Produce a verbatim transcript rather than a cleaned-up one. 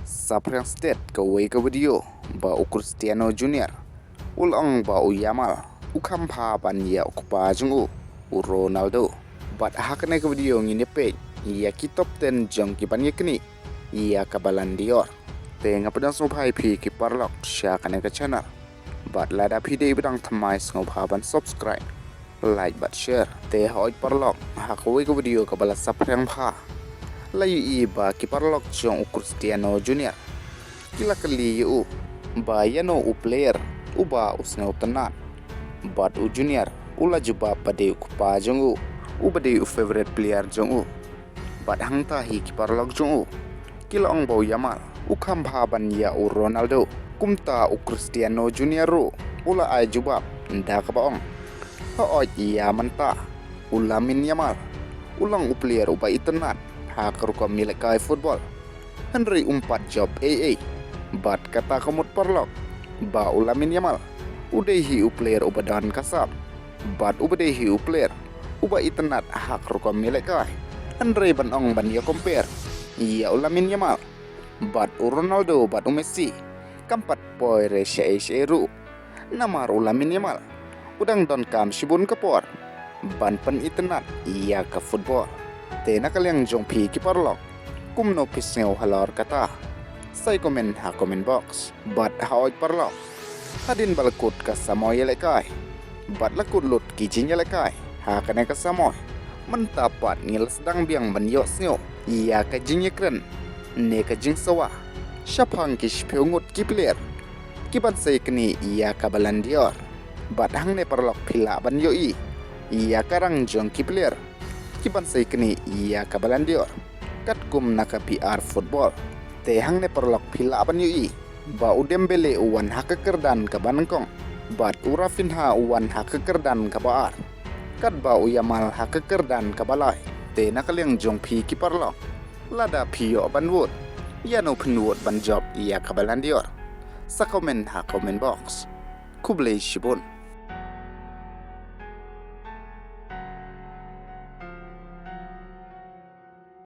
Saphriang stet kawei ka video ba u Cristiano Junior u la ong ba u Yamal u kham bha ban ïa u kpa jong u, u Ronaldo. Bad ha kane ka video ngin ïa peit ïa ki top ten jong ki ban ïa knieh ïa ka Ballon d'Or. Te nga pdiang sngewbha ïa phi ki paralok sha kane ka channel. Bad lada phi dei ba dang thymmai sngewbha ban subscribe, like bad share. Te hooid paralok, ha kawei ka video kaba la saphriang bha, la ïohi ba ki paralok jong u Cristiano Junior ki la kylli ïa u ba ïano u player uba u sngewtynnat. Bad u Junior u la jubab ba dei u kpa jong u, uba dei u favorite player jong u. Bad hangta hi ki paralok jong u ki la ong ba u Yamal u kham bha ban ïa u Ronaldo. Kumta u Cristiano Junior ruh u la ai jubab da kaba ong, hooid ïa mynta u Lamine Yamal u long u player uba itynnat ha ka rukom ïalehkai football. Hynrei um pat jop ei ei. Bad kata ka mut paralok ba u Lamine Yamal u dei hi u player uba don ka sap bad uba dei hi u player uba itynnat ha ka rukom ïalehkai. Hynrei ban ong ban ïa compare ïa u Lamine Yamal bad u Ronaldo bad u Messi, kam pat poi re shaei shaei ruh. Namar u Lamine Yamal u dang donkam shibun ka por ban pynitynnat ïa ka football. Te na ka liang jong phi ki paralok, kumno phi sngew halor kata? Sa ïa comment ha comment box. Bad hooid paralok, hadien ba la kut ka samoi ïalehkai bad la kut lut ki jingïalehkai ha kane ka samoi, mynta pat ngi la sdang biang ban ïohsngew ïa ka jingïakren ne ka jingsawa shaphang ki shiphew ngut ki player ki ban sa ïa knieh ïa ka Ballon d'Or. Bad hangne paralok phi lah ban ïohi ïa ka rang jong ki player ki ban sa ïa knieh ïa ka Ballon d'Or katkum na ka P R football. Te hangne paralok phi lah ban ïohi ba u Dembele u wan ha ka kyrdan kaba nyngkong bad u Raphinha u wan ha ka kyrdan kaba ar, katba u Yamal ha ka kyrdan kaba lai. Te na ka liang jong phi ki paralok, lada phi ïoh ban vote, ïano phin vote ban jop ïa ka Ballon d'Or? Sa comment ha comment box. Khublei shibun.